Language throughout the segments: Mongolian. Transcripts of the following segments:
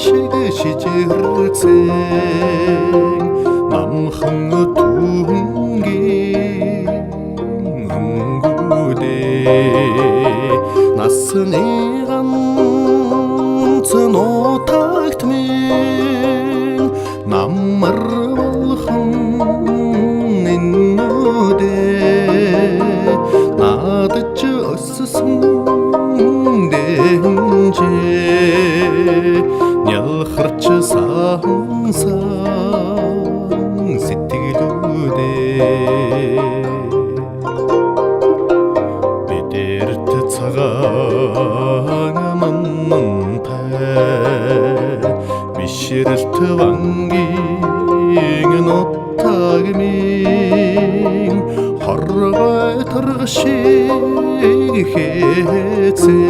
Шиг шижирцэн намхан түнгийн өнгөдөө насны ганц нутагт минь намар болгон эннүүдээ надад ч өссөн дэнжээ нялхарч сансан сэтгэлүүдээ бидэрт цагаан амантай бишрэлт вангийн нутаг минь хоргой торго шиг хэцэн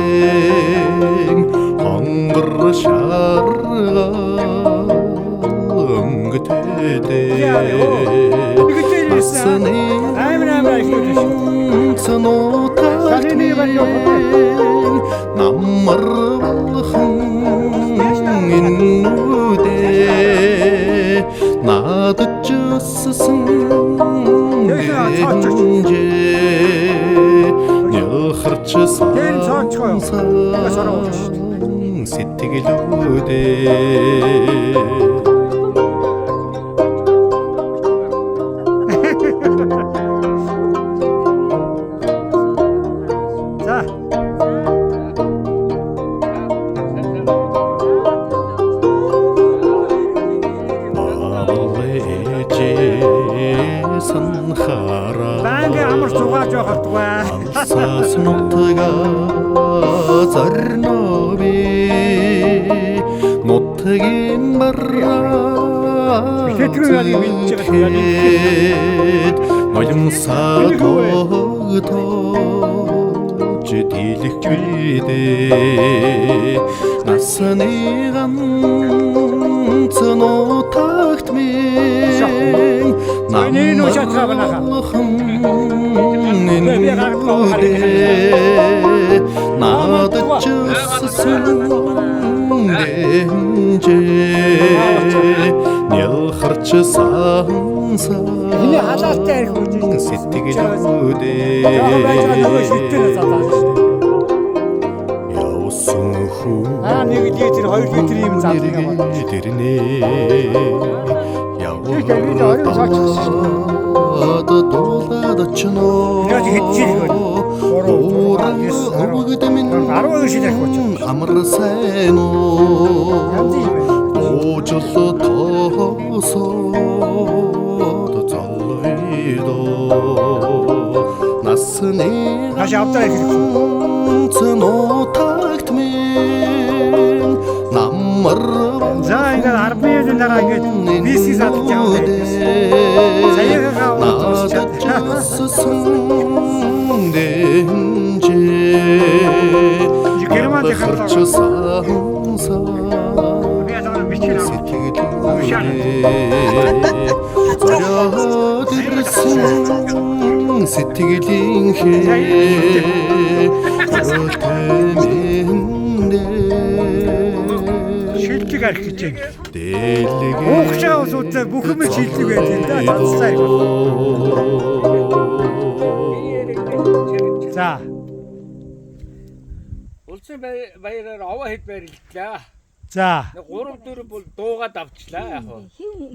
хонгор шаргал өнгөтэй Нэг Амар амар ажиллаж байна. Цанутагт минь намар болгон эннүүдээ надад ч өссөн дэнжээ нялхарч Тэр нь цоочгоо юу? Сороо ууж шүү сан сэтгэлүүдээ. За. Баалэжсэн хараа Банги амар зугааж байх болтугай. Алсаас нутгаа зорно би нутгийн бараа Тэтгэр яадаг мэдж байгаа юм. Ноёмсаа тогтоож дийлэхгүй дээ насны ганц нутагт минь Миний нүү шатраа банаха. Би гардгаа Надад ч өссөн дэнжээ нялхарч сансан Миний халаалтай арх үгүй. Сэтгэлүүдээ Жоохон байж байгаа нөгөө шүтэн залаа шүү дээ. Явсан хүү Аа нэг литр, хоёр литр юм задлах юм байна. Тэрнээ Тэр тэрний орой цаачихсан шүү дээ. Дуулаад очно. Яг хэд жил вэ? Гурав, зургаа, ес, арав. Өвгөд минь 12 жил арх болчих. Амар сайн уу? Янз юм байна. Уужил тоосоод золвидо насны Хаш авдаа ирэх шүү. Цнотагт минь намар За ингээд 10 жилийн дараа ингээд виски задлж явах юм. Саяхаа надад ч өссөн дэнжээ Герман технологи. сансан Би яагаад бичгээр авах. сэтгэлүүдээ зориод ирсэн сэтгэлийн хээ Шилдэг арх гэж юм. Дэлгээ Уух чаа ус үдээ бүх юм шилдэг байт юм да. Задлаа. За. Улсын баяраар овоо хэд барилдлаа. За. Нэг 3 4 бол дуугаад авчлаа яг уу.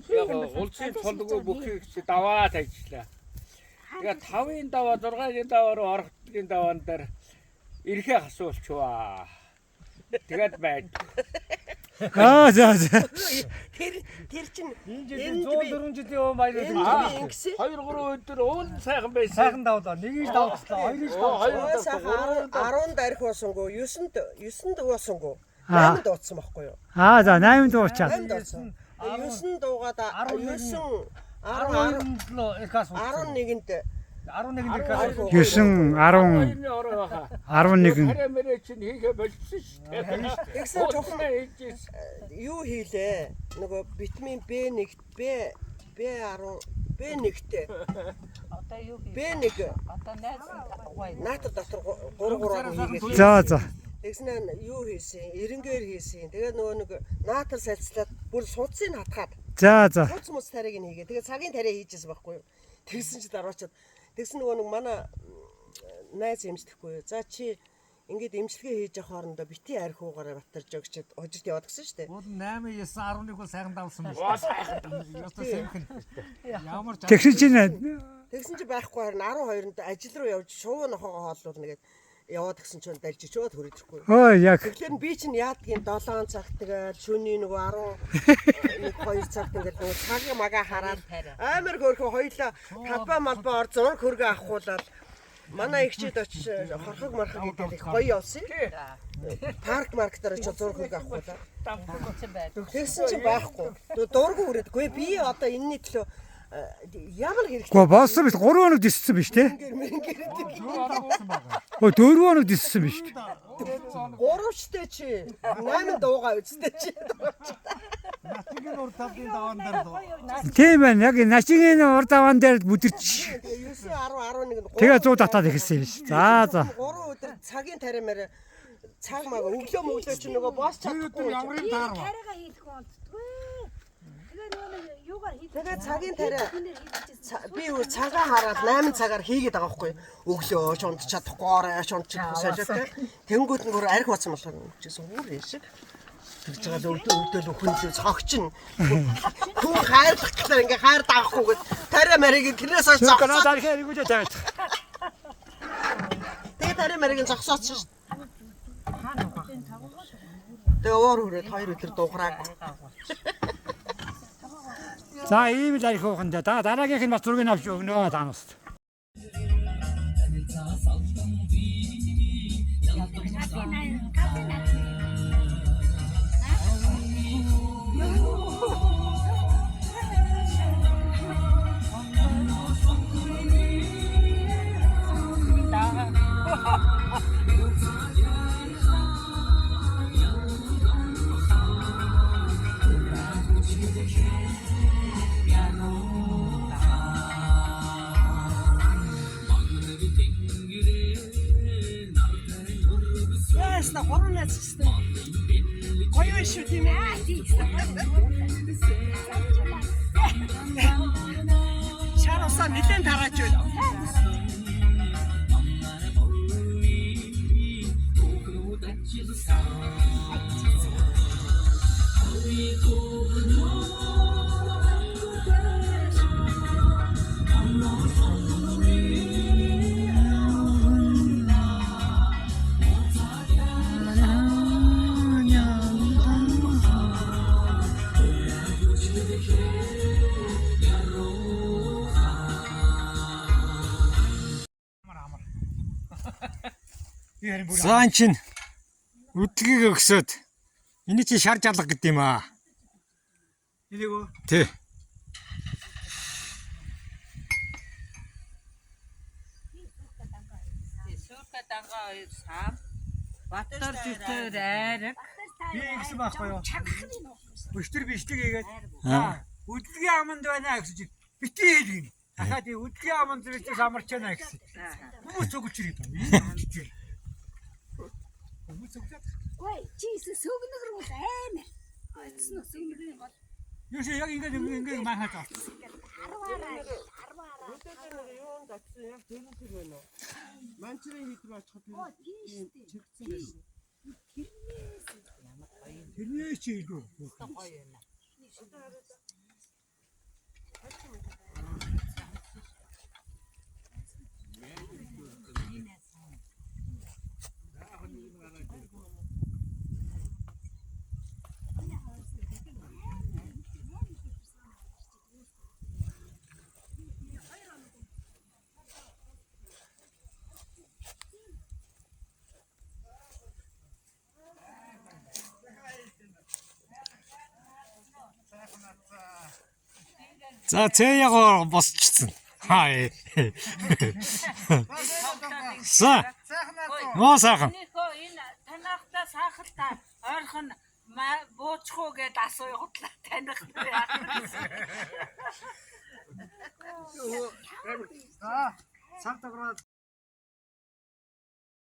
Яг уу, улсын цолгүй бүхийг чи даваад ажиллаа. Тэгээ 5-ын даваа 6-ын даваа руу орохдгийн даваан дээр ирэхээ асуулчваа. Тэгээд байд. Аа за за. Тэр чинь Энэ жилийн 104 жилийн өмнө баяр энд би ингэсэн. 2 3 өдөр уул сайхан байсан. Сайхан давлаа. Нэгийг давслаа, хоёрыг давслаа. Ой сайхан 10 дарих уусангүй, 9-нд 9-нд уусангүй. Аа. 8-нд ууцсан байхгүй юу? Аа за 8 дуучаа. 8-нд ууцсан. 9 дуугаад 9 10 12 эрхаас 11-нд 11 эрхаас 9 10 Хоёрны орой баха. 11 Хараа мэрэ чинь хийхэ болчихсон шүү дээ. Тэгсэн чухам хийжсэн. юу хийлээ? Нөгөө витамин B1, B B10, B1-тэй. Одоо юу хий? B1 Одоо найз нь гоё. наатар дотор 3 3 хийгээд За за. Тэгснэ юу хийсэн? Эренгээр хийсэн. Тэгээ нөгөө нэг наатар салцлаад бүр судсын хатгаад За за. Хуц муц тариаг нь хийгээ. Тэгээ цагийн тариа хийжсэн байхгүй юу? Тэгсэн чи даруучаад тэгсэн нөгөө нэг манай найз эмчлэхгүй юу? За чи ингээд эмчилгээ хийж явах хоорондоо бити арх уугаараа батарж өгчөөд хожирт яваад гисэн шүү дээ. Уул 8 9 11 бол сайхан давсан байна. Оо сайхан. Ёстой сэмхэн. Ямар ч Тэгсэн чинь Тэгсэн чи байхгүй харин 12-нд ажил руу явж шувуу нохоогоо хооллуулна гэд яваад гисэн чинь дальж чөөд хүрэж ирэхгүй. өө яг Тэгэхээр би чинь яадгийн 7 цагт тэгэл шөнийн нөгөө 11 2 цагт ингээд нөгөө цаг мага хараад амар хөөрхөн хоёлаа талбай малбай ор зураг хөргөө авахгуулаад манай эгчид очиж хорхог мархаг идэл их гоё явсан. Парк марк дээр очиж зураг хөргөө авахгуулаад. Тэгсэн чинь байхгүй. Дургу хүрээдгүй. Би одоо энэний төлөө ямар хэрэгтэй Гэхдээ болсон биш 3 хоног диссэн биш те. мэрэнгээр мэрэнгээр Өө 4 хоног диссэн биш. Гуравчтай чи 8 дуугаа үстэй чи. Начигийн ур талын даваан дээр л Тийм байна. Яг начигийн урд аваан дээр бүдэрч. Тэгээ 9 10 11 Тэгээ 100 татаад эхэлсэн юм биш. За за. 3 өдөр цагийн таримаар цаг маг өглөө мөглөө чи нөгөө босч чадахгүй. ямар юм таарва. Тариага хийх болтдгүй. Тэгээ нөгөө нэг юугаар хийх. Тэгээ цагийн тариа би өөр цагаа хараад 8 цагаар хийгээд байгаа байхгүй юу? Өглөө шунд чадахгүй, орой шунд чадахгүй солиотой. Тэнгүүт нь бүр арх бацсан болохоор чийсэн өөр юм шиг. Тэгж байгаа л өвдөл өвдөл өхөн цогч нь. Хүн хайрлах гэхээр ингээ хайр даахгүй гэд тариа марийг тэрнээс хойш Зогсоо зогсоод архи аригуудаа тавиад. тэгээ тариа марийг зогсоодсон шүү дээ. Тэгээ уур хүрээд хоёр өдөр дуграаг. За ийм л архи уухан да. Дараагийнх нь бас зургийг авч өгнө таанаас. Яасна гурван найз гэсэн. Гоё шүү тийм ээ. Шар усаа нэлээд тарааж байна. За эн чин үдлгийг өгсөд энэ чи шар жалга гэдэг юм аа. Энийг үү? Тий. Сүүрка дангаа хоёр сам. Баттар зүтээр айраг. Би ингэсэн байхгүй юу? Өчтөр бичлэг хийгээд аа үдлгийн аманд байна гэсэн чи бити хийлгэн. Дахиад ഈ үдлгийн аманд зэрэгтэй самарч байна гэсэн. Хүмүүс цогч ирээд байна. Хүмүүс цогцоод. Гүй чи сөгнөр бол амар. Очсон уу сөгнөрийн бол Юу шиг яг ингээд ингээд маахаад авчихсан. 10-аараа 10-аараа. Өдөөдөр нэг юунд очсон яг тэр тэр байна уу? Манчрын хэд рүү очиход Оо тийм шүү дээ. чирэгцэн байсан. Тэрнээ чи илүү. За цэягоор босчсон. Хай. За. Ноо сайхан. Энийхөө энэ танахта саахалта ойрхон буучих уу гэд асууя хутлаа таних яах вэ? За цаг даграад